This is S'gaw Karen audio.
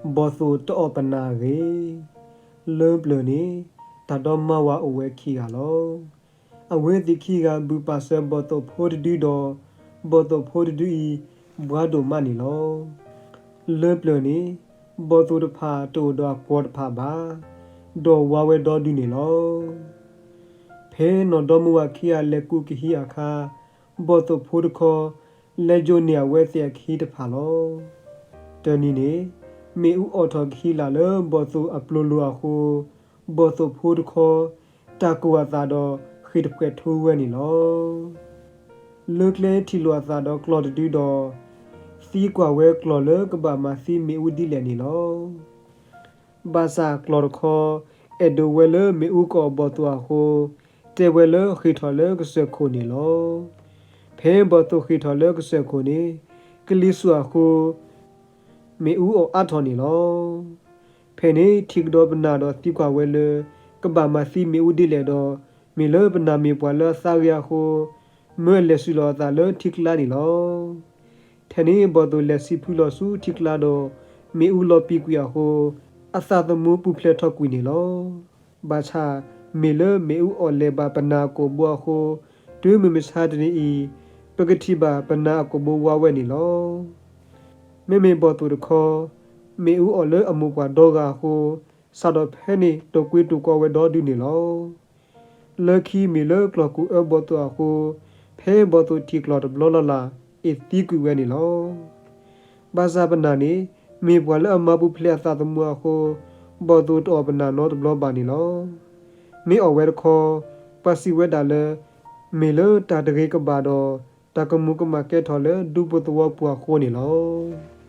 ဘီၣ်သိၣ်တအီၣ်ပနၢ်အဂ့ၢ်. လၢပျၢၤန့ၣ် တၢ်ဒီမါဝၤအိၣ်ဝဲခံဂၤလီၤ. အဝဲသ့ၣ်ခံဂၤဘုၣ်ပာ်စၢၤဘီၣ်သိၣ်ဖိတဒုဒီး ဘီၣ်သိၣ်ဖိတဒုအံၤ ဘှါဒိၣ်မးန့ၣ်လီၤ. လၢပျၢၤန့ၣ် ဘီၣ်သိၣ်တဖၣ်တအိၣ်ဒီးအကွီၢ်တဖၣ်ဘၣ်, ဒီးဝါဝဲဒီဒုန့ၣ်လီၤ. ဖဲနီၢ်ဒီမါဝၤခံဂၤလဲၤကူးကဟံးအခါ, ဘီၣ်သိၣ်ဖိတခီ လဲၤယိာ်န့ၢ်အဝဲသ့ၣ်အခဟံးတဖၣ်လီၤ. တနံၤန့ၣ် မ့ၣ်အူအီၣ်ထီၣ်ကဟံးလၢ်လၢဘီၣ်သိၣ်အပျိၤလိၤအဃိ, ဘီၣ်သိၣ်ဖိတခီ တၢ်ကိၢ်အသးဒီးဃ့ၢ်တဖှဲးထူဝဲန့ၣ်လီၤ. လၢကျဲထံၣ်လိာ်အသးဒီးကျီၢ်တဒုဒီး သံကွၢ်ဝဲကျီၢ်လၢကဘၣ်မၤသံမ့ၣ်အူဒ်လဲၣ်န့ၣ်လီၤ. ဘၣ်ဆၣ်ကျီၢ်တခီ အဲၣ်ဒိးဝဲလၢမ့ၣ်အူကအီၣ်ဘီၣ်သိၣ်အဃိ, တဲဝဲလၢဃ့ၢ်ထီၣ်လၢကစၢၢ်ခိၣ်န့ၣ်လီၤ. ဖဲဘီၣ်သိၣ်ဃ့ၢ်ထီၣ်လၢကစၢၢ်ခိၣ်န့ၣ် ကလံၤဆူၣ်အဃိ မ့ၣ်အူအီၣ်အါထီၣ်န့ၣ်လီၤ. ဖဲန့ၣ်ထံၣ်ကဒီးပနၢ်ဒီးသံကွၢ်ဝဲလၢ ကဘၣ်မၤသံမ့ၣ်အူဒ်လဲၣ်ဒီး မ့ၢ်လၢပနၢ်မ့ၢ်ပှၤလၢအသးဂ့ၤအဃိ, မၢလဲၤစံၣ်လီၤအသးလၢထံကျါန့ၣ်လီၤ. ထဲန့ၣ်ဘီၣ်သိၣ်လဲၤစံၣ်ဖုလီၤဆူထံကျါဒီး မ့ၣ်အူလီၤပံာ်ကွံာ်အဃိ, အသးသမူပူၤဖျဲးထီၣ်ကွံာ်န့ၣ်လီၤ. ဘၣ်ဆၣ်မ့ၢ်လၢမ့ၣ်အူအီၣ်လဲၤဘၣ်ပနၢ်အကိာ်ဘိအဃိ, တုၤမုၢ်မဆါတနံၤအံၤ ပကထံၣ်ဘၣ်ပနၢ်အကိာ်ဘိဝါဝဲန့ၣ်လီၤ. မ့မ့ၢ်ဘီၣ်သိၣ်တခီ မ့ၣ်အူအီၣ်လၢအမိၢ်ပှၢ်ဒီဂၤအဃိ, စးထီၣ်ဖဲန့ၣ်တိာ်ကွ့တိာ်ကွီဝဲဒီဒုန့ၣ်လီၤ. လၢခံမ့ၢ်လၢကျီၢ်ကူၣ်အၢဘီၣ်သိၣ်အဃိ, ဖဲဘီၣ်သိၣ်ထံၣ်ကျီၢ်တဘျီလၢ်လၢ် အ့ၣ်သံကွံာ်ဝဲန့ၣ်လီၤ. ဘၣ်ဆၣ်ပနၢ်န့ၣ် မ့ၢ်ပှၤလၢအမၤပူၤဖျဲးအသးသမူအဃိ, ဘီၣ်သိၣ်တအီၣ်ပနၢ်နီတဘျီဘၣ်န့ၣ်လီၤ. မ့ၢ်အီၣ်ဝဲတခီ, ပှၤစံးဝဲဒၣ်လၢ မ့ၢ်လၢတၢ်တဂ့ၤကဘၣ်ဒီး တၢ်ကမူၤကမၣ်ကဲထီၣ်လၢဒူဖိသဝီပူၤအဃိန့ၣ်လီၤ.